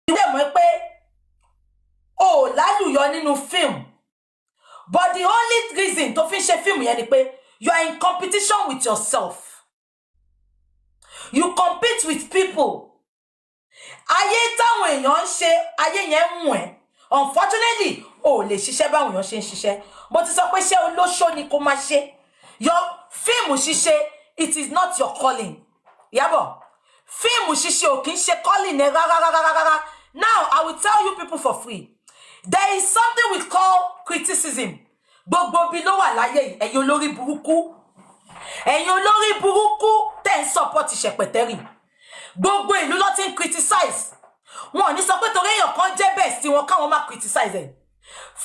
Ìwé mọ̀ pé o ò lálùyọ nínú fíìmù, but the only reason tó fi ń ṣe fíìmù yẹn ni pé you are in competition with yourself. You compete with people. Ayé táwọn èèyàn ń ṣe, ayé yẹn ń wùn ẹ́. Unfortunately, o ò lè ṣiṣẹ́ báwọn èèyàn ṣe ń ṣiṣẹ́. Mo ti sọ pé ṣé olóṣó ni kó máa ṣe. Your fíìmù ṣíṣe, it is not your calling. Ìyábọ̀, fíìmù ṣíṣe ò kì í ṣe calling ẹ rárá rárá rárá. Now I will tell you people for free, there is something we call criticism. Gbogbo ibi ló wà láyé yìí. Ẹ̀yin olórí burúkú, ẹ̀yin olórí burúkú tẹ̀ ń support Ṣẹ̀pẹ̀tẹ́rì, gbogbo ìlú ló ti ń criticize. Wọn ò ní sọ pé torí èèyàn kan jẹ́ bẹ́ẹ̀ sí wọn káwọn má criticize ẹ̀.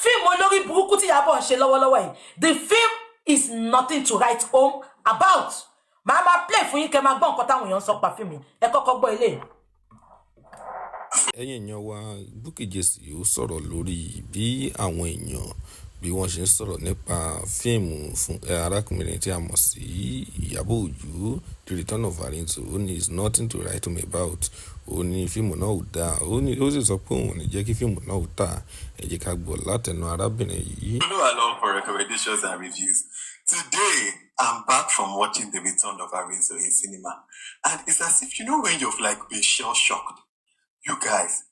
Fíìmù olórí burúkú tí Ìyábọ̀ ń ṣe lọ́wọ́lọ́wọ́ yìí, the film is nothing to write home about. Màá máa play fún yín kẹ́ máa gbọ́ nǹkan táwọn èèyàn ń sọ pa fíìmù yìí. Ẹ kọ́kọ́ gbọ́ ilé. Ẹ̀yin èèyàn wa, Bukky Jesse ó sọ̀rọ̀ lórí bí àwọn èèyàn bí wọ́n ṣe ń sọ̀rọ̀ nípa fíìmù fún arákùnrin tí a mọ̀ sí Ìyábọ̀ Òjó, The Return of Arinzo. Ó ní is nothing to write home about. Ó ní fíìmù náà ò dáa. Ó ní ó sì sọ pé òun ò ní jẹ́ kí fíìmù náà ó tà. Ẹ jẹ́ ká gbọ́ látẹnu arábìnrin yìí. Follow along for recommendations and reviews. Today, I'm back from watching The Return of Arinzo in cinema. And it's as if, you know, when you've like been shell shocked. You guys,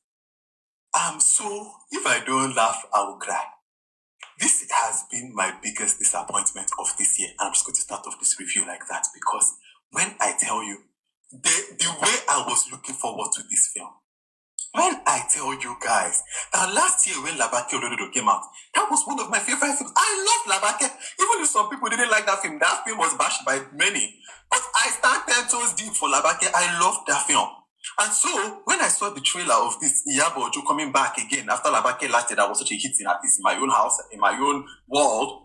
I'm so, if I don't laugh, I will cry. This has been my biggest disappointment of this year. I'm just going to start off this review like that because when I tell you the way I was looking forward to this film, when I tell you guys that last year when Labake Olododo came out, that was one of my favorite films. I love Labake. Even if some people didn't like that film, that film was bashed by many. But I stand 10 toes deep for Labake. I loved that film. And so when I saw the trailer of this Iyabo Ojo coming back again after Labake last year, that was such a hit in, at least in my own house, in my own world.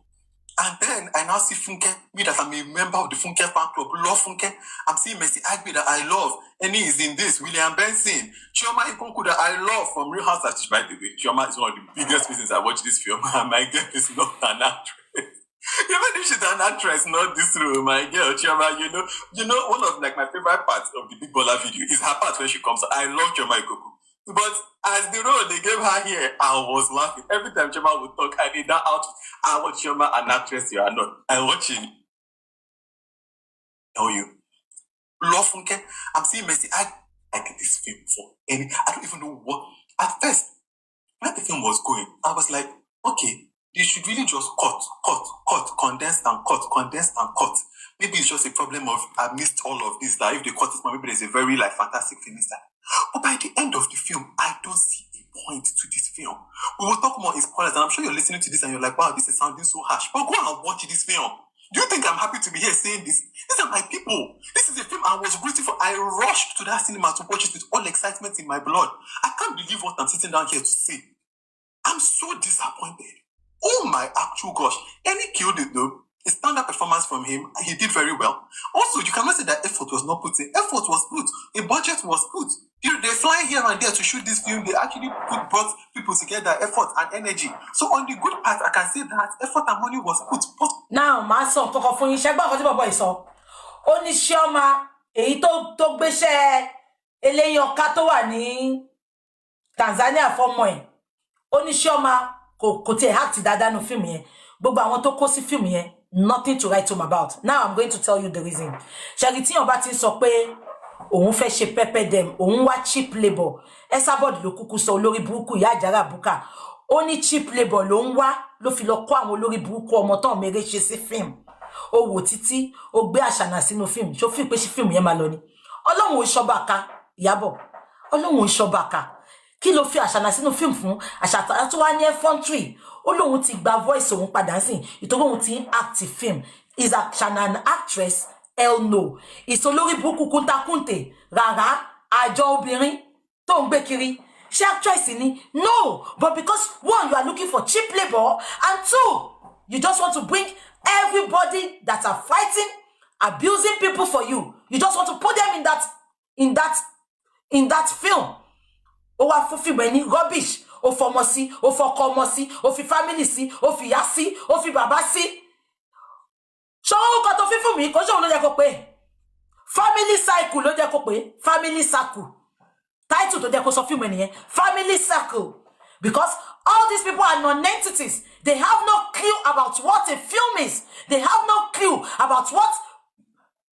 And then I now see Funke, me that I'm a member of the Funke fan club, love Funke. I'm seeing Mercy Aigbe that I love. Eni is in this, William Benson, Chioma Ikoku that I love from Real House. By the way, Chioma is one of the biggest reasons I watch this film. And my girl is not an actress. Even if she's an actress, not this role, my girl, Chioma, one of like my favorite parts of the Big Baller video is her part when she comes. I love Chioma Ikoku. But as the role they gave her here, I was laughing. Every time Chioma would talk, I did that outfit. I watch Chioma, an actress, you are not. I watch it. Tell you. Love Funke. I'm seeing Mercy. I like this film for any. I don't even know what. At first, when the film was going, I was like, okay, they should really just cut, cut, cut, condense and cut, condense and cut. Maybe it's just a problem of I missed all of this. That if they cut it, maybe there's a very like fantastic film inside. But by the end of the film, I don't see a point to this film. We will talk more in spoilers, and I'm sure you're listening to this and you're like, "Wow, this is sounding so harsh." But go and watch this film. Do you think I'm happy to be here saying this? These are my people. This is a film I was waiting for. I rushed to that cinema to watch it with all excitement in my blood. I can't believe what I'm sitting down here to say. I'm so disappointed. Oh my actual gosh. Eni killed it though. A standard performance from him. He did very well. Also, you cannot say that effort was not put in. Effort was put. A budget was put. They fly here and there to shoot this film. They actually brought people together, effort and energy. So on the good part, I can say that effort and money was put. But Now màá sọ nǹkan kan fún yín. Ṣẹgbọn nǹkan tí bọ̀bọ̀ yìí sọ? Ó ní Chioma, èyí tó gbéṣẹ́ eléyìí ọ̀ká tó wà ní Tanzania fọmọ ẹ̀, ó ní Chioma kò tiẹ̀ act dáadáa nu fíìmù yẹn. Gbogbo àwọn tó kó sí fíìmù yẹn, nothing to write home about. Now I'm going to tell you the reason. Ṣẹ́gi tíyàn bá ti ń sọ pé òun fẹ́ ṣe pepper dem, òun wá cheap labour. Esabod ló kúkú sọ, olórí burúkú ìyá àjàrà bùkà, ó ní cheap labour ló ń wá, ló fi lọ kó àwọn olórí burúkú ọmọ tán mèrè ṣe sí fíìmù. Ó wò títí ó gbé àṣànà sínú fíìmù, ṣó fi pé ṣí fíìmù yẹn máa lọ ni? Ọlọ́run ò ṣọba ká Ìyábọ̀, Ọlọ́run ò ṣọba ká. Kí ló fi àṣànà sínú fíìmù fún? Àṣànà tó wá ní effrontery, ó lóun ti gba voice òun padà sí ìtorí òun ti ń act film. Is Àṣànà an actress? Hell no. Ìsolórí burúkú kúntakúntè rárá, àjọ obìnrin tó ń gbé kiri, ṣé actress ni? No. But because one, you are looking for cheap labour, and two, you just want to bring everybody that are fighting, abusing people for you, you just want to put them in that film. Ó wá fún fíìmù ẹni rubbish. Ó fọmọ sí, ó fọkọ ọmọ sí, ó fi family sí, ó fi ìyá sí, ó fi bàbá sí. Ṣọwọ́ orúkọ tó fífún mi kò ṣòun ló jẹ́ kó pé family cycle, ló jẹ́ kó pé family circle. Title tó jẹ́ kó sọ fíìmù ẹ̀ nìyẹn, Family Circle, because all these people are non-entities. They have no clue about what a film is. They have no clue about what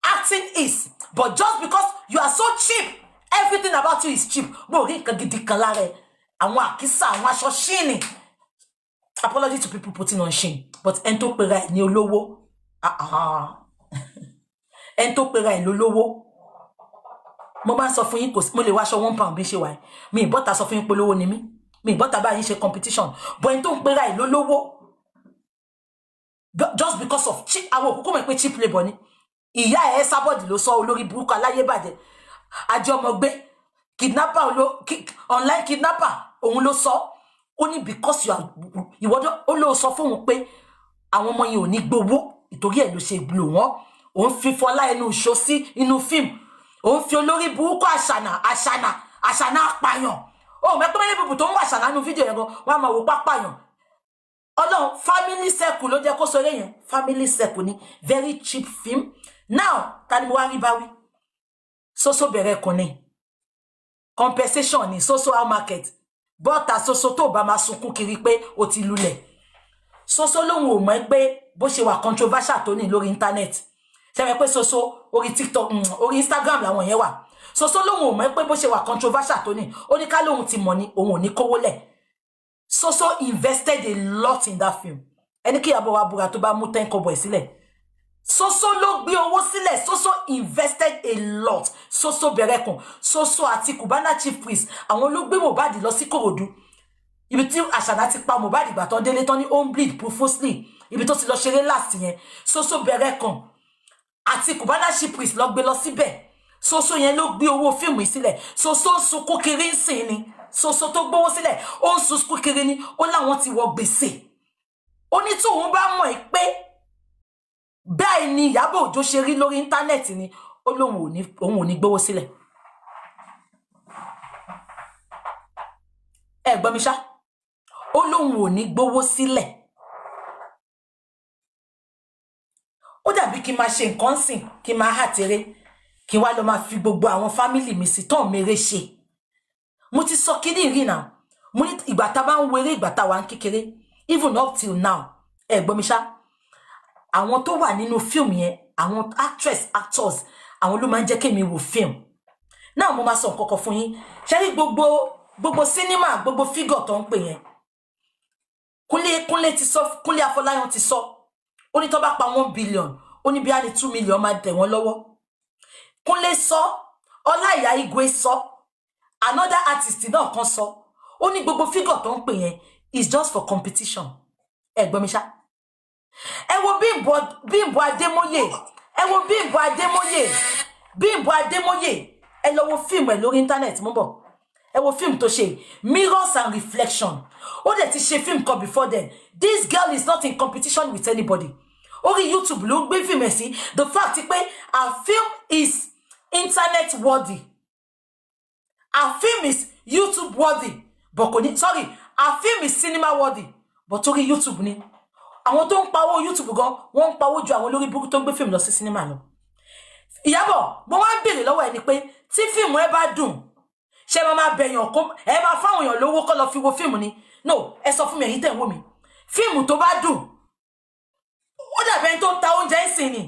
acting is. But just because you are so cheap, everything about you is cheap. Mo rí nǹkan gidi kan lára ẹ, àwọn àkísà, àwọn aṣọ Shein. Apology to people putting on Shein, but ẹni tó pera ẹ̀ ní olówó, ah, ah. Ẹni tó pera ẹ̀ lólówó, mo máa ń sọ fún yín, kò sí mo lè wá aṣọ £1 bí ṣe wà yìí. Mi ìbọ́ta sọ fún yín pé olówó ni mí, mi ìbọ́ta báyìí ṣe competition, but ẹni tó ń pera ẹ̀ lólówó, just because of cheap, àwọn òkúkú mọ̀ pé cheap labour ni. Ìyá ẹ̀ sábọ̀dì ló sọ, olórí burúkú, aláyébàjẹ́, àjọmọ̀gbé, kidnapper, online kidnapper, òun ló sọ. Ó ní because you are, ìwọ́dọ̀ ó ló sọ fóun pé àwọn ọmọ yẹn ò ní gbowó, ìtorí ẹ̀ ló ṣe lò wọ́n. Òun fi Fọlá ẹnu ìṣó sí inú fíìmù, òun fi olórí burúkú Àṣànà, Àṣànà, Àṣànà apààyàn. Òun mẹ́pẹ́ mẹ́lẹ́ bùbù tó ń wà àṣànà nínú fídíò yẹn gan, wọ́n á máa wò pápáyàn. Ọlọ́run, Family Circle ló jẹ́ kó sọ eré yẹn. Family Circle ni very cheap film. Now, ta ni mo wá rí báwí? Soso bẹ̀rẹ̀ kan ní compensation ní Soso how market bọ́ta. Soso, tó bá máa sunkún kiri pé o ti lulẹ̀, Soso lòun ò mọ̀ pé bó ṣe wà controversial tó ní lórí internet. Ṣe pé Soso orí TikTok, orí Instagram làwọn yẹn wà. Soso lòun ò mọ̀ pé bó ṣe wà controversial tó ní. Ó ní ká lóun ti mọ̀ ni, òun ò ní kówó lẹ̀. Soso invested a lot in that film. Ẹni kí Ìyábọ̀ wa búra tó bá mú 10 kobo ẹ̀ sílẹ̀. Soso ló gbé owó sílẹ̀. Soso invested a lot. Soso Bẹ̀rẹ̀kùn, Soso àti Cubana Chief Priest, àwọn ló gbé Mohbad lọ sí Kòròdú, ibi tí Àṣànà ti pa Mohbad. Ìgbà tán délé tán ní ó ń bleed profusely, ibi tó ti lọ ṣeré last yẹn, Soso Bẹ̀rẹ̀kùn àti Cubana Chief Priest lọ gbé lọ síbẹ̀. Soso yẹn ló gbé owó fíìmù yìí sílẹ̀. Soso ń sunkún kiri ń sìn ni. Soso tó gbówó sílẹ̀, ó ń sunkún kiri ni. Ó láwọn ti wọ gbèsè. Ó ní tóun bá mọ̀ ẹ́ pé bẹ́ẹ̀ ni Ìyábọ̀ Òjó ṣe rí lórí internet ni, ó lóun ò ní, òun ò ní gbówó sílẹ̀. Ẹ gbọ́ mi ṣá, ó lóun ò ní gbówó sílẹ̀. Ó dàbí kí n máa ṣe nǹkan sìn, kí n máa hà tèrè, kí n wá lọ máa fi gbogbo àwọn family mi sí tán mèrè ṣe. Mo ti sọ kíní rí náà, mo ní ìgbà tá a bá ń weré, ìgbà tá a wà ń kékeré, even up till now, ẹ gbọ́ mi ṣá, àwọn tó wà nínú fíìmù yẹn, àwọn actress, actors, àwọn ló máa ń jẹ́ kémi wò fíìmù náà. Mo máa sọ nǹkan kan fún yín. Ṣé rí gbogbo sinimá, gbogbo figure tó ń pè yẹn, Kúnlé ti sọ, Kúnlé Afọláyan ti sọ, ó ní tó bá pa 1 billion, ó ní bí á ní 2 million máa tẹ̀ wọ́n lọ́wọ́. Kúnlé sọ, Ọláìyá Igwe sọ, another artist náà kan sọ, ó ní gbogbo figure tó ń pè yẹn is just for competition. Ẹ gbọ́ mi ṣá, ẹ wo Bímbọ́, Bímbọ́ Adémóyè, ẹ wo Bímbọ́ Adémóyè, Bímbọ́ Adémóyè. Ẹ lọ wo fíìmù ẹ lórí internet mú bọ̀. Ẹ wo fíìmù tó ṣe, Mirrors and Reflection. Ó dẹ̀ ti ṣe fíìmù kan before then. This girl is not in competition with anybody. Orí YouTube ló ń gbé fíìmù ẹ̀ sí. The fact pé her film is internet worthy, her film is YouTube worthy, but kò ní, sorry, her film is cinema worthy, but orí YouTube ni. Àwọn tó ń pawó YouTube gan, wọ́n ń pawó ju àwọn olórí burúkú tó ń gbé fíìmù lọ sí cinema lọ. Ìyábọ̀, mo wá ń béèrè lọ́wọ́ ẹ ni pé tí fíìmù ẹ bá dùn, ṣé ẹ máa bẹ̀yàn kó ẹ máa fáwọn èèyàn lówó kó lọ fi wo fíìmù ni? No, ẹ sọ fún mi, ẹ̀yin tẹ̀ ń wò mí, fíìmù tó bá dùn, ó dàbí ẹni tó ń ta oúnjẹ ń sìn ni.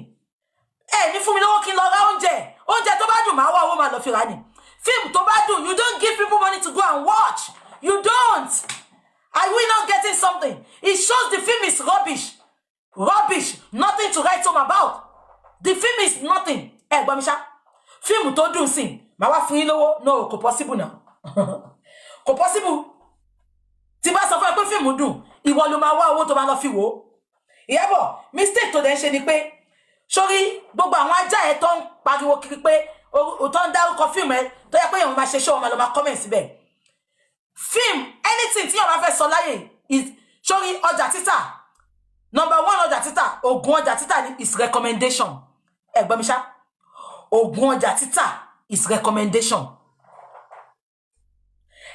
Ẹ ní fún mi lówó kí n lọ ra oúnjẹ. Oúnjẹ tó bá dùn, máa wá owó, máa lọ fi rà ní. Fíìmù tó bá dùn, you don't give people money to go and watch. You don't. Are we not getting something? It shows the film is rubbish, rubbish, nothing to write home about. The film is nothing. Ẹ gbọ́ mi ṣá, fíìmù tó dùn sí, màá wá fún yín lówó? No, kò possible now, kò possible. Tí bá sọ fún ẹ pé fíìmù dùn, ìwọ ló máa wá owó tó máa lọ fi wò ó. Ìyábọ̀, mistake tó dẹ̀ ń ṣe ni pé sórí gbogbo àwọn ajá ẹ tó ń pariwo kiri pé o tó ń dárúkọ fíìmù ẹ, tó yẹ pé èèyàn máa ṣe ṣé wọn máa lọ máa comment síbẹ̀. Fíìmù, anything tí èèyàn máa fẹ́ sọ láyè is, sórí ọjà títà, number one ọjà títà, oògùn ọjà títà ni is recommendation. Ẹ gbọ́ mi ṣá, oògùn ọjà títà is recommendation.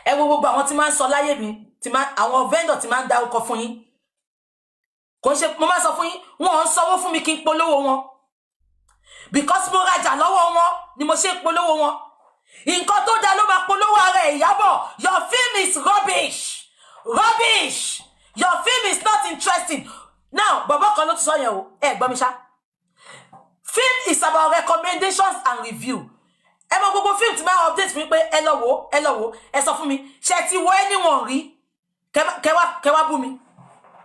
Ẹ wo gbogbo àwọn tí máa ń sọ láyé mi, tí máa àwọn vendor tí máa ń dárúkọ fún yín, kò ń ṣe mo máa sọ fún yín, wọn ò ń sanwó fún mi kí n polówó wọn, because mo rajà lọ́wọ́ wọn ni mo ṣe ń polówó wọn. Nǹkan tó dáa ló máa polówó ara ẹ̀. Ìyábọ̀, your film is rubbish, rubbish. Your film is not interesting. Now, bọ̀bọ̀ kan ló tún sọ yẹn o. Ẹ gbọ́ mi ṣá, film is about recommendations and review. Ẹ mọ gbogbo film tí máa update fún mi pé ẹ lọ wò, ẹ lọ wò. Ẹ sọ fún mi, ṣe ti wo anyone rí? Kẹwàá bú mi.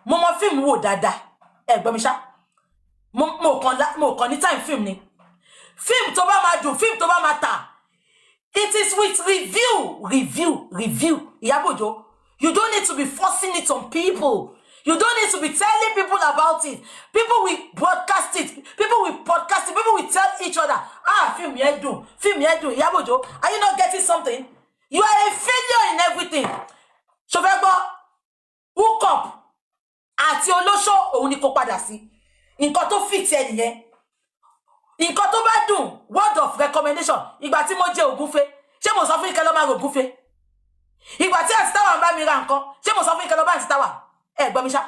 Mo mọ fíìmù wò dáadáa. Ẹ gbọ́ mi ṣá, mo kàn ní time film ni. Fíìmù tó bá máa dùn, fíìmù tó bá máa tà, it is with review, review, review. Ìyábọ̀ Òjó, you don't need to be forcing it on people. You don't need to be telling people about it. People will broadcast it, people will podcast it, people will tell each other, "Ah, fíìmù yẹn dùn, fíìmù yẹn dùn." Ìyábọ̀ Òjó, are you not getting something? You are a failure in everything. Ṣo fẹ́ gbọ́? Hook up àti olóṣó, òun ni kò padà sí. Nǹkan tó fit ẹ nìyẹn. Nǹkan tó bá dùn, word of recommendation. Ìgbà tí mo jẹ ògúnfe, ṣé mo sọ fún ike lọ́ máa rò ògúnfe? Ìgbà tí àǹtí Táwà ń bá mi ra nǹkan, ṣé mo sọ fún ike lọ́ bá àǹtí Táwà? Ẹ gbọ́ mi ṣá,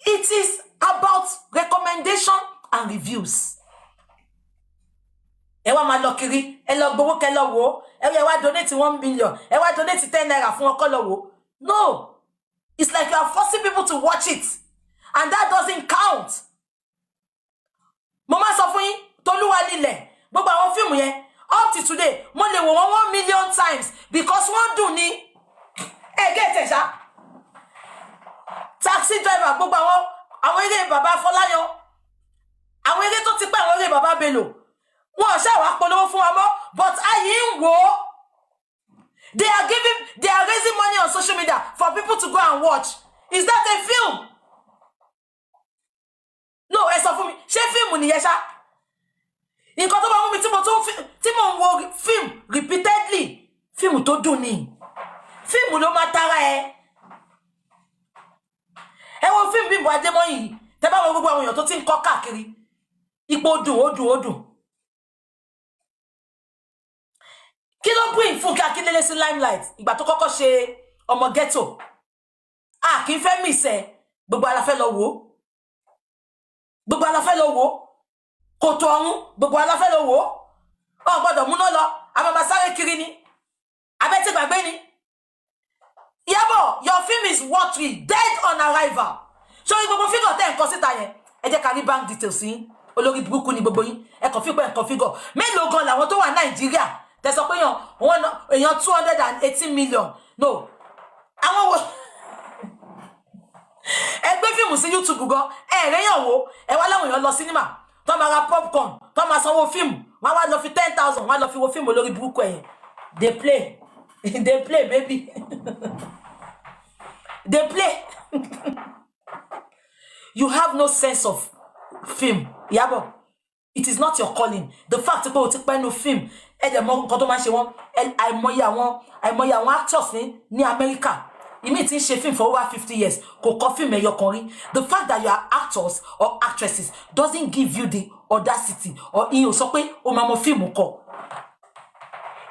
it is about recommendation and reviews. Ẹ wá máa lọ kiri, ẹ lọ gbowó kẹ lọ wò ó. Ẹ wá donate 1 million, ẹ wá donate 10 naira fún ọkọ lọ wò ó. No, it's like you are forcing people to watch it, and that doesn't count. Mo máa sọ fún yín, Tolúwa nílẹ̀, gbogbo àwọn fíìmù yẹn, up to today, mo lè wò wọ́n 1 million times because wọ́n dùn ní. Ẹ get ẹ̀ ṣá? Taxi Driver, gbogbo àwọn eré bàbá Fọláyan, àwọn eré tó ti pẹ́, àwọn eré bàbá Bello, wọn ò ṣáà wá polówó fún wa mọ́, but ayé ń wò ó. They are raising money on social media for people to go and watch. Is that a film? No, ẹ sọ fún mi, ṣé fíìmù nìyẹn ṣá? Nǹkan tó bá mú mi tí mo tún tí mo ń wo fíìmù repeatedly, fíìmù tó dùn ni. Fíìmù ló máa tara ẹ. Ẹ wo fíìmù Bímbọ́ Adémọ́yìn yìí, tẹ bá wo gbogbo àwọn èèyàn tó ti ń kọ́ káàkiri ipò, dùn, ó dùn, ó dùn. Kí ló bring Fúnkẹ́ Akíndélé sí limelight? Ìgbà tó kọ́kọ́ ṣe Ọmọ Ghetto, a kì í fẹ́ miss ẹ. Gbogbo ala fẹ́ lọ wò ó, gbogbo ala fẹ́ lọ wò ó. Kòtò ọ̀hún, gbogbo ala fẹ́ lọ wò ó. Ọ gbọ́dọ̀ múná lọ, àwọn ọmọ sáré kiri ni abẹ́tí gbàgbé ni. Ìyábọ̀, your film is watery, dead on arrival. Sórí gbogbo figure tẹ́ ẹ̀ ń kọ síta yẹn, ẹ jẹ́ ká rí bank details yín. Olórí burúkú ni gbogbo yín. Ẹ kàn fi pé nǹkan figure mélòó gan làwọn tó wà Nàìjíríà tẹ́ sọ pé èèyàn 218 million? No, àwọn wo? Ẹ gbé fíìmù sí YouTube gan, ẹ rẹ́yàn wo. Ẹ wá láwọn èèyàn lọ sínímà tó máa ra popcorn, tó máa sanwó fíìmù, wọ́n wá lọ fi 10,000, wọ́n á lọ fi wo fíìmù olórí burúkú ẹ̀yẹn. Dey play, dey play, baby, dey play. You have no sense of film. Ìyábọ̀, it is not your calling. The fact pé o ti pẹ́ nu film, ẹ dẹ̀ mọ nǹkan tó máa ń ṣe wọ́n. Àìmọye àwọn actors ní Amẹ́ríkà, ìmí tí ń ṣe film for over 50 years, kò kọ fíìmù ẹyọ kan rí. The fact that you are actors or actresses doesn't give you the audacity or ìyẹn ò sọ pé o máa mọ fíìmù kọ.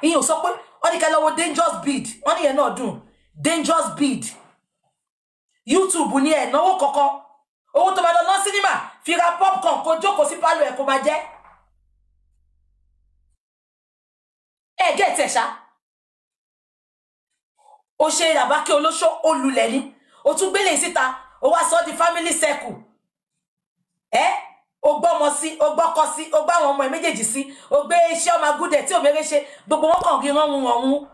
Ìyẹn ò sọ pé wọ́n ní ká lọ́wọ́. Dangerous Bid, wọ́n ní ìyẹn náà dùn. Dangerous Bid, YouTube ní ẹ̀ náwó kankan. Owó tó máa lọ ná sínímà, fi ra popcorn, kó jókòó sí pálọ̀ ẹ̀, kó máa jẹ́. Ẹ get ẹ̀ ṣá? Ó ṣe Làbákẹ́ Olóṣó, ó lulẹ̀ ni. Ó tún gbélé síta, ó wá sọ di family circle. Ẹ ó gbọ́mọ sí, ó gbọ́kọ sí, ó gbá àwọn ọmọ ẹ̀ méjèèjì sí, ó gbé iṣẹ́ ọmọ agúdẹ̀ tí òmèrè ṣe, gbogbo wọn kàn rí ránhun ránhun.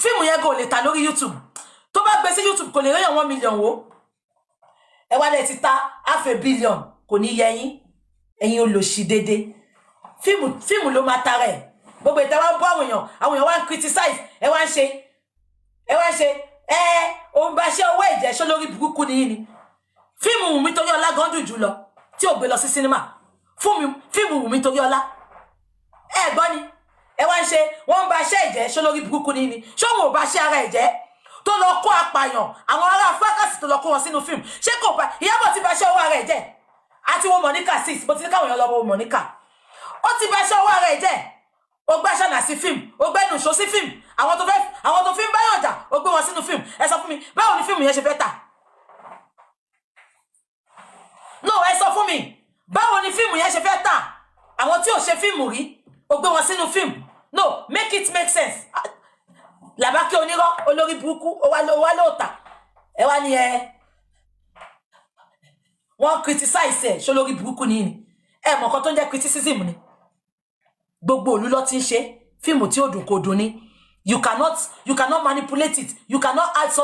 Fíìmù yẹn kò lè ta lórí YouTube. Tó bá gbé sí YouTube, kò lè réyàn 1 million wo. Ẹ wá lẹ ti ta half a billion, kò ní yẹ yín, ẹ̀yin olòṣì dédé. Fíìmù ló máa tara ẹ̀. Gbogbo ìta wa ń bọ́ àwọn èèyàn, àwọn èèyàn wá ń criticize. Ẹ wá ń ṣe ẹ òun bá ṣe owó ẹ̀jẹ̀ ṣó. Lórí burúkú ni yín ni. Fíìmù Wùmí Toríọlá gan dùn jù lọ tí ò gbé lọ sí sinimá fún mi. Fíìmù Wùmí Toríọlá, ẹ gbọ́ ni, ẹ wá ń ṣe wọ́n ń ba iṣẹ́ ẹ̀jẹ̀ ṣó. Lórí burúkú ni ni. Ṣé òun ò bá ṣe ara ẹ̀jẹ̀ tó lọ kó apààyàn, àwọn ará fracas tó lọ kó wọn sínú fíìmù? Ṣé kò bá Ìyábọ̀ ti ba iṣẹ́ owó ara ẹ̀ jẹ́? Àti wo Monica six, bó ti ní káwọn èèyàn lọ wo Monica, ó ti ba iṣẹ́ owó ara ẹ̀ jẹ́. Ó gbé aṣáná sí fíìmù, ó gbé ẹnu sí fíìmù, àwọn tó fẹ́, àwọn tó fi ń báyọ̀ jà, ó gbé wọn sínú fíìmù. Ẹ sọ fún mi, báwo ni fíìmù yẹn ṣe fẹ́ tà? No, ẹ sọ fún mi, báwo ni fíìmù yẹn ṣe fẹ́ tà? Àwọn tí ò ṣe fíìmù rí, ó Ó gbé wọn sínú fíìmù. No, make it make sense. Làbákẹ́ onírọ́, olórí burúkú, ó wá lóòótá. Ẹ wá ní ẹ wọ́n criticize ẹ̀. Ṣó lórí burúkú ni ni ẹ mọ̀ nǹkan tó ń jẹ́ criticism ni? Gbogbo òlú ló ti ń ṣe fíìmù tí ó dùn, kò dùn ni. You cannot manipulate it. You cannot add salt.